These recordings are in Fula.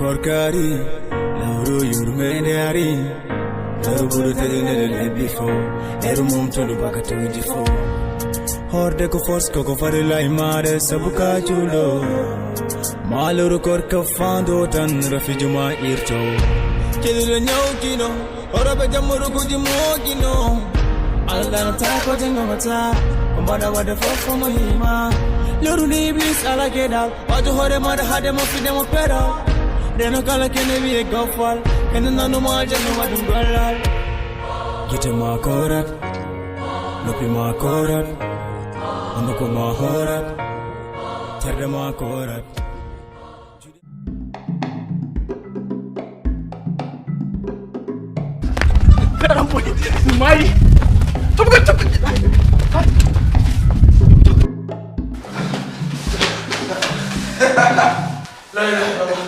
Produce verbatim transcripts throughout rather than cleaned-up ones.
Korkari, lawru yurmende ari. Lawru buru tedinele lebbi fo. Eru mum tolu baka tawji fo. Horde ko force ko ko fari lai mare sabuka julo. Maluru korka fando tan rafijuma irto. Kidule nyau kino. Oroɓe jammurukuji moogino. Allah no taako jangomata. Ko mbaɗa waɗde fof ko mo yima. Loruni iblis ala geɗal. Wajo hoore maɗa haade mo fide mo peɗa. Reno kala kene wiye gofal. Kene nanuma aljanna waɗum gollal. Gite ma korat. Noppi ma korat. Hunduko ma horat. Terɗe ma korat. Mari. Tumuka, tumuka. La ilaha illallah.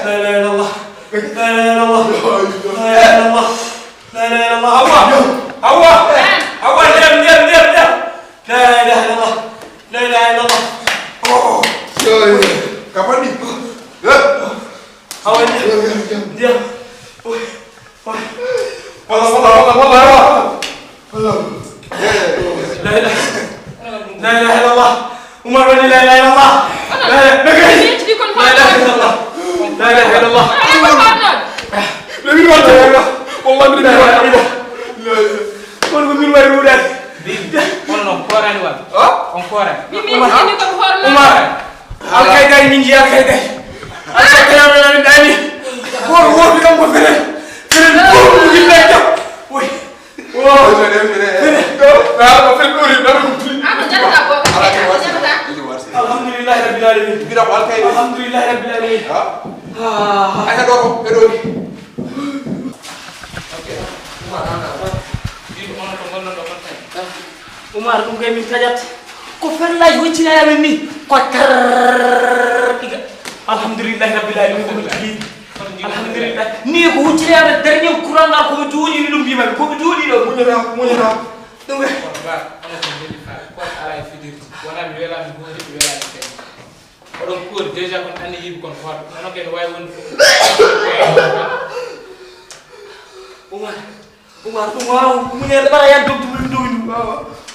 La ilaha illallah. La ilaha illallah. La ilaha illallah. La ilaha illallah. Hawa. Hawa. Hawa, diam, diam, diam, diam. La ilaha illallah. La ilaha illallah. Oh. Yo, yo. Kapan ni? Eh? Hawa, diam. Diam. Oi. Oi. Wala, wala, wala, wala, wala. Wala. La ilaha. La ilaha illallah. Umar woni la ilaha illallah. La ilaha. La ilaha illallah. La ilaha illallah. Wallahi, mi wallahi. Kono ko min wawi ruudaade. Kono noon, koorani walla? On koorani? Min, min, min, min, kono hoore ma. Umar. Alkaydaji min njiya alkaydaji. Alkaydaji min ɗani. Ko wonɓe kam ko fere. Fere ko yimɓe jam. Wi. Wo. Fere. Ah, ko fere ɗori, ɗori. Ah, ko jannata ko. Ala ko wasi. Jannata. Alhamdulillahi rabbil alamin. Mbiɗa ko alkaydaji. Alhamdulillahi rabbil alamin. Ha? Ah. Ay, ɗo, ɗo, ɗo. Ok. Umar, ɗum kay min taƴat. Ko ferlaji huccini amen ni. Ko tar ɗiga. Alhamdulillahi rabbil alamin, ko min tigi. Alhamdulillah. Ni ko huccini amen dernier courant ngal, ko mi duuɗi ɗum mbima, ko mi duuɗi ɗo. Muñata, muñata. Ɗum kay. Kono ba, kono ko ndeɗi fa, ko ala e fidirti. Wona mi welani goori, mi welani kay. Oɗon koori déjà kon anni yiɓi kon hoto. Kono ken wawi wonde fof. Umar. Umar, ɗum waaw, muñeede ɓara yan dogdu min dogdu.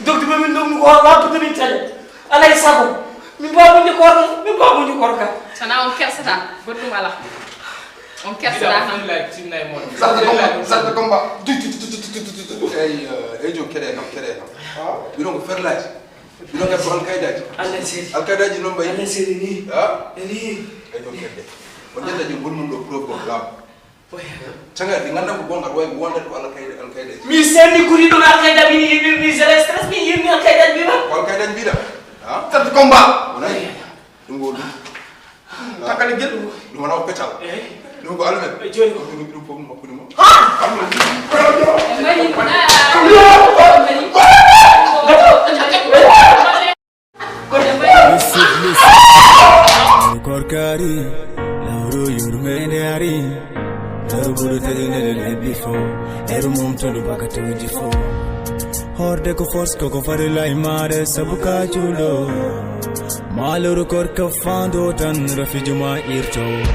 Dogdu min dogdu ko waɗtude min tele. Alay sago. Min mbawa muñde koor ɗum, min mbawa muñde koor ka. Sana on kersata, goɗɗum ala. On kersata tan. Like, team night mode. Sarde combat, sarde combat. Du, du, du. Ey, eh, ey, jom keɗe kam, keɗe kam. Mbiɗon ko ferlaji. Mbiɗon kadi ko alkaydaji. Allah seri. Alkaydaji noon mbayi. Allah seri ni. Ha? Ni. Ey, jom keɗe. On jetta jom gonɗum ɗo preuve ko laamu. Caggal ɗi nganndan ko goonga, ɗo wayi ko wonde ko alkayda, alkayda. Mi senni kuri ɗum alkayda, mi, mi, mi, zéro stress, mi yirmi alkayda, mi ma. Ko alkayda mbiɗa? Ha? Tati combat. Wona ɗum ko ɗum. Takkale gel ɗum. Ɗum wona ko petal. Eh. Ɗum ko almet. Eh, jooni ko. Ɗum, ɗum fof ɗum hakkunde mo. Ha! Korkari, lawru yurmende ari. Lawru buru tedinele lebbi fo. Eru mum tolu baka tawji fo. Horde ko force ko ko fari lai mare sabuka julo. Maluru korka fando tan rafijuma irto.